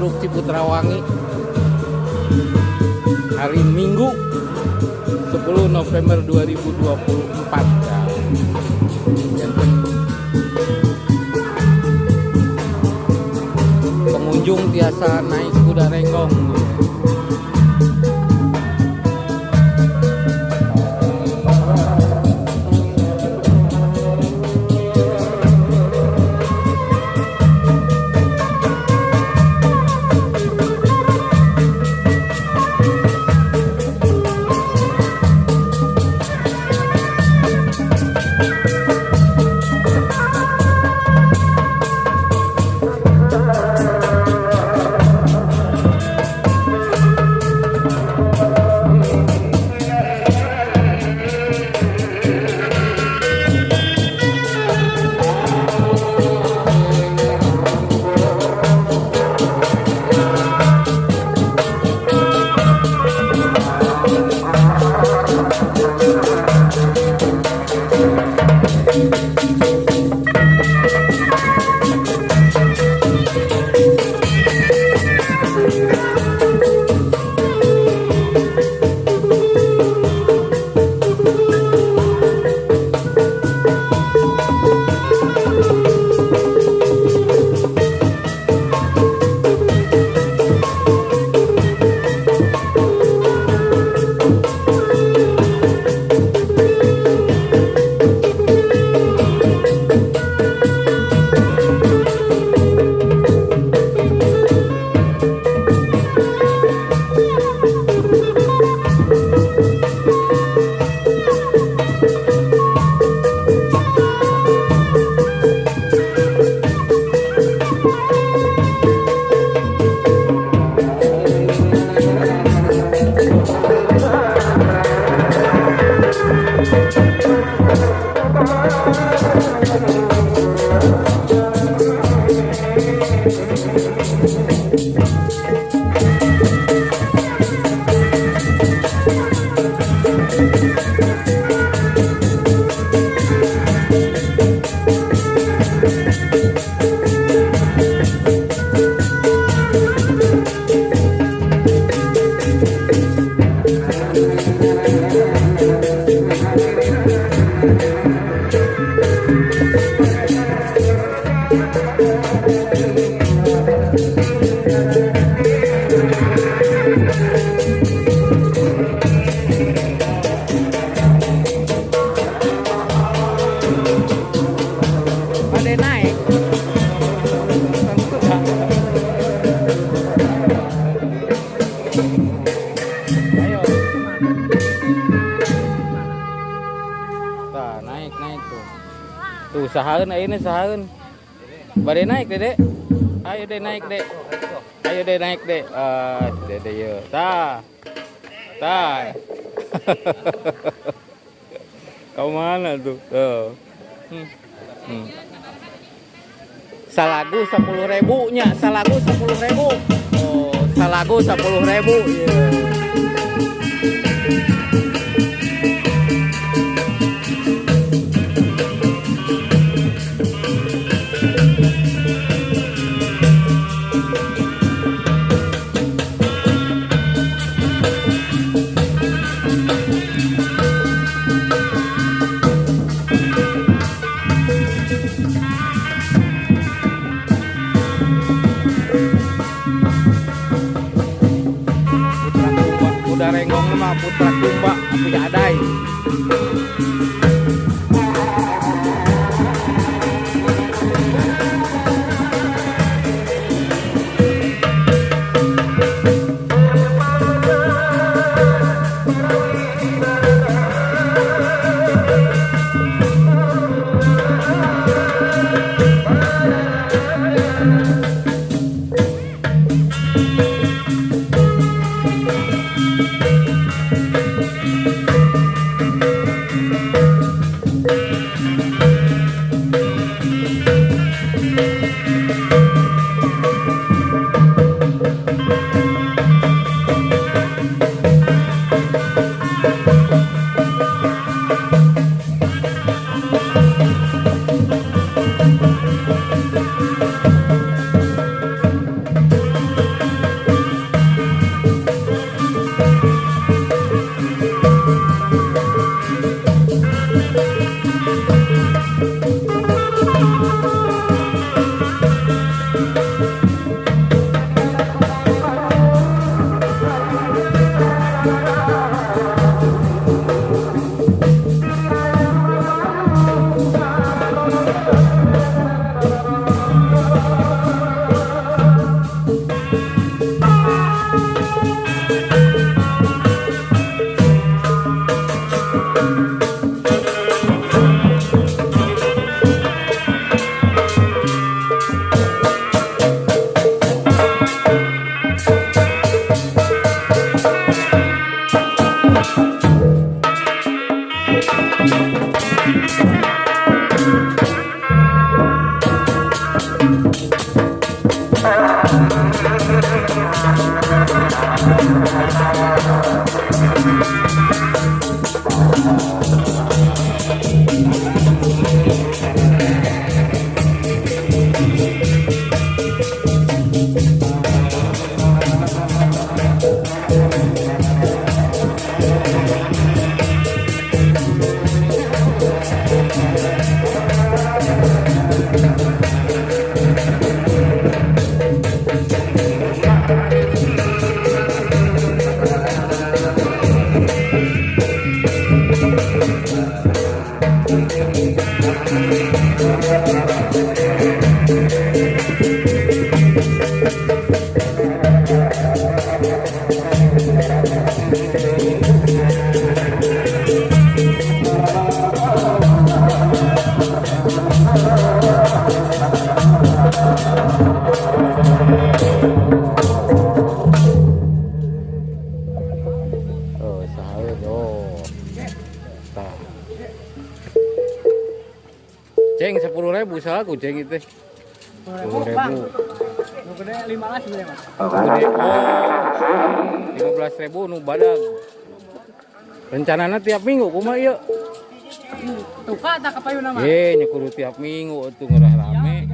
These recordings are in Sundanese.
Curug Ciputrawangi. Hari Minggu 10 November 2024. Nah, janten pengunjung tiasa naik kuda renggong. Pada naik. Ayo. Tah, naik naik tuh. Tuh sahaeun ayeuna sahaeun. Bade naik, Dede. Ayo deh naik, Dek. Ayo deh naik, Dek. Ah, si Dede yeuh. Tah. Tah. Kau mana tuh? Tuh. Salagu 10.000 nya, salagu 10.000. Oh, salagu 10.000 ya. Putra Kumba, kuda renggong mah Putra Kumba, api adai. Oh, saha oh. Tah. Ceng 10.000 salah ku ceng itu. 10.000. Nu gede 15 sebenarnya, Mas. Gede. Oh. 15.000 nu badag. Rencanana tiap minggu kumaha ieu? Tuka tak kapayuna mah. Eh, nya kudu tiap minggu atuh ngerah rame.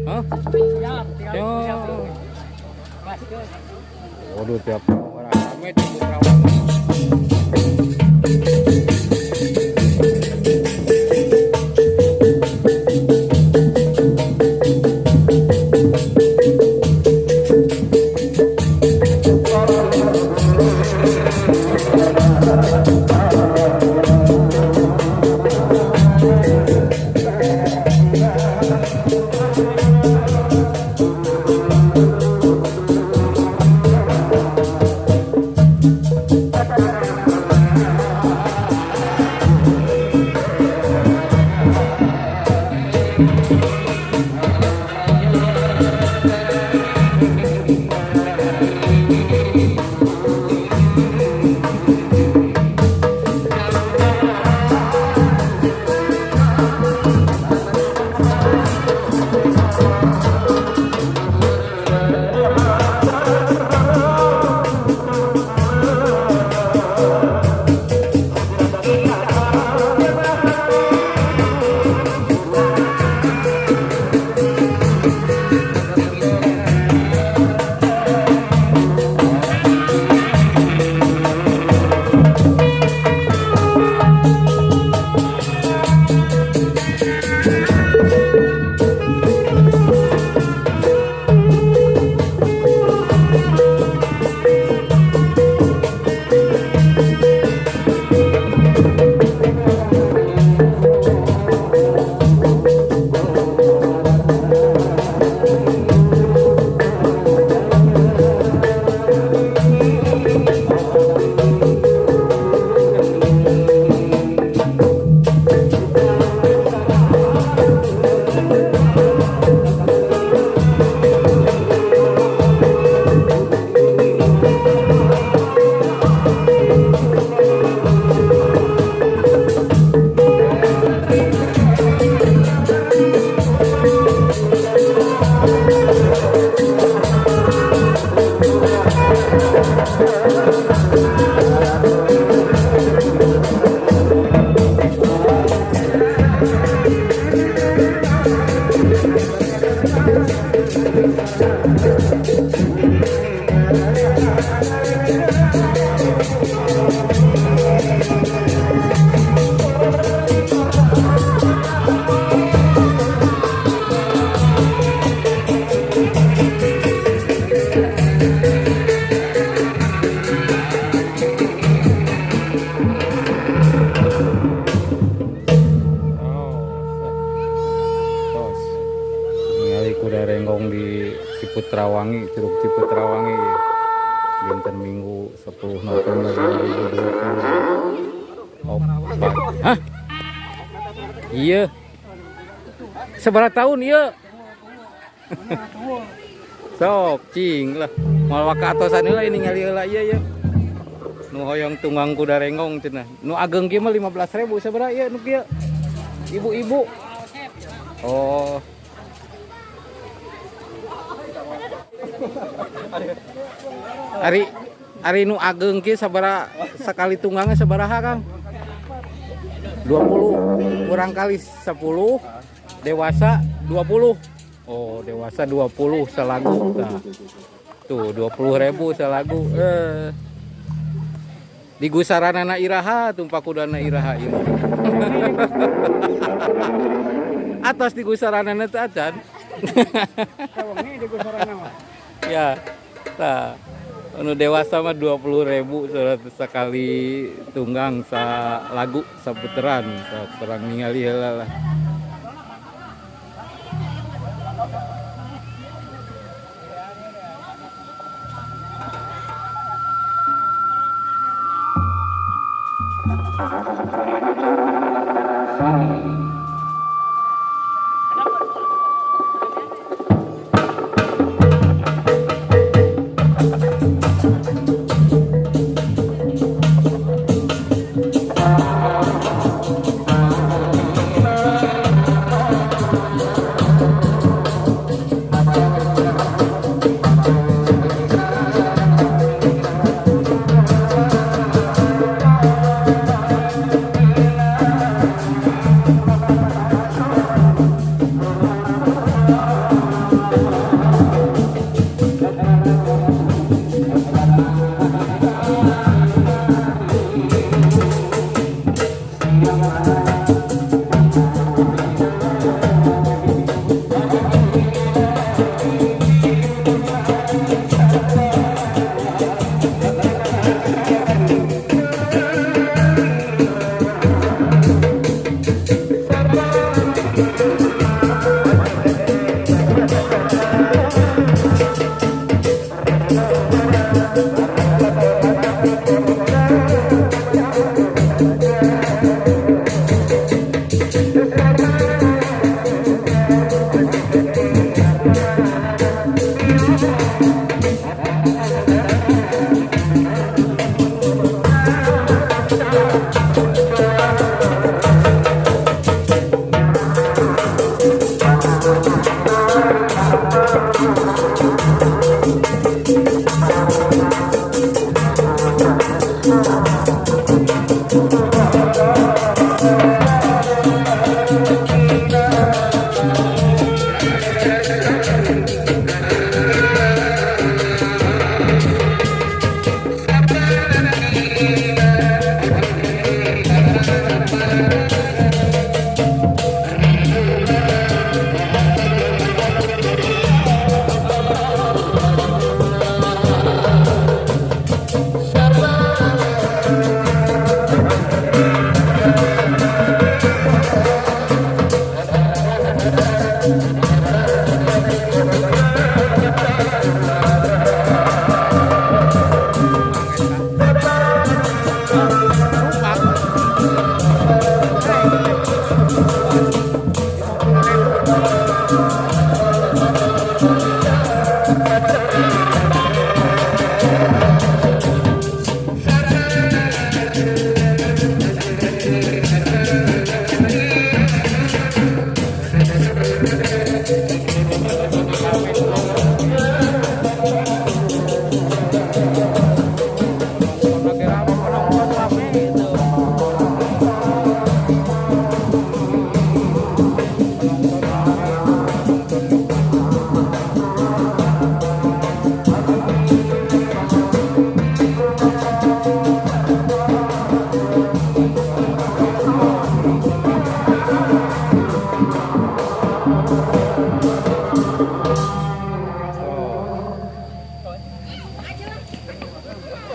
Hah? Siap, tinggal Yo. siap. Gaskeun. Waduh tiap minggu ngerah rame Ciputra Wangi. Tos. Ningali kuda renggong di Ciputrawangi, Curug Ciputrawangi. Dinten Minggu 10 November 2024. Hah? Iya. Seberapa tahun iya? Sok cing lah. Moal waka atosan heula ini ningali heula ieu ya. Nu hoyong tunggang kuda renggong cenah. Nu ageng kieu mah 15.000 sabaraha ieu nu kieu? Ibu-ibu. Oh. Ari Ari nu ageng kieu sabaraha sakali tunggangna sabaraha, Kang? 20 kurang kali 10 dewasa 20. Oh, dewasa 20 selagu. Nah. Tuh 20.000 selagu. Di gusaranana iraha tumpak kudana iraha ieu. Atos di gusaranana teh acan. Wengi di gusarana mah. Ya. Tah. Anu dewasa mah 20.000 surat sekali tunggang sa lagu saputeran sok terang ningali heula lah.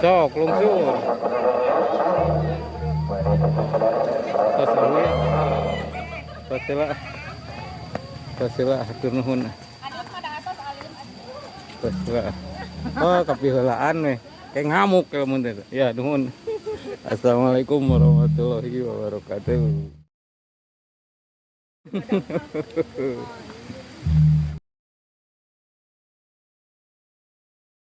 Sok lungsur. Tos euy. Tos heula. Tos heula hatur nuhun. Tos heula. Oh, kapiheulaan we. Kayak ngamuk lamun teh. Ya, nuhun. Assalamualaikum warahmatullahi wabarakatuh.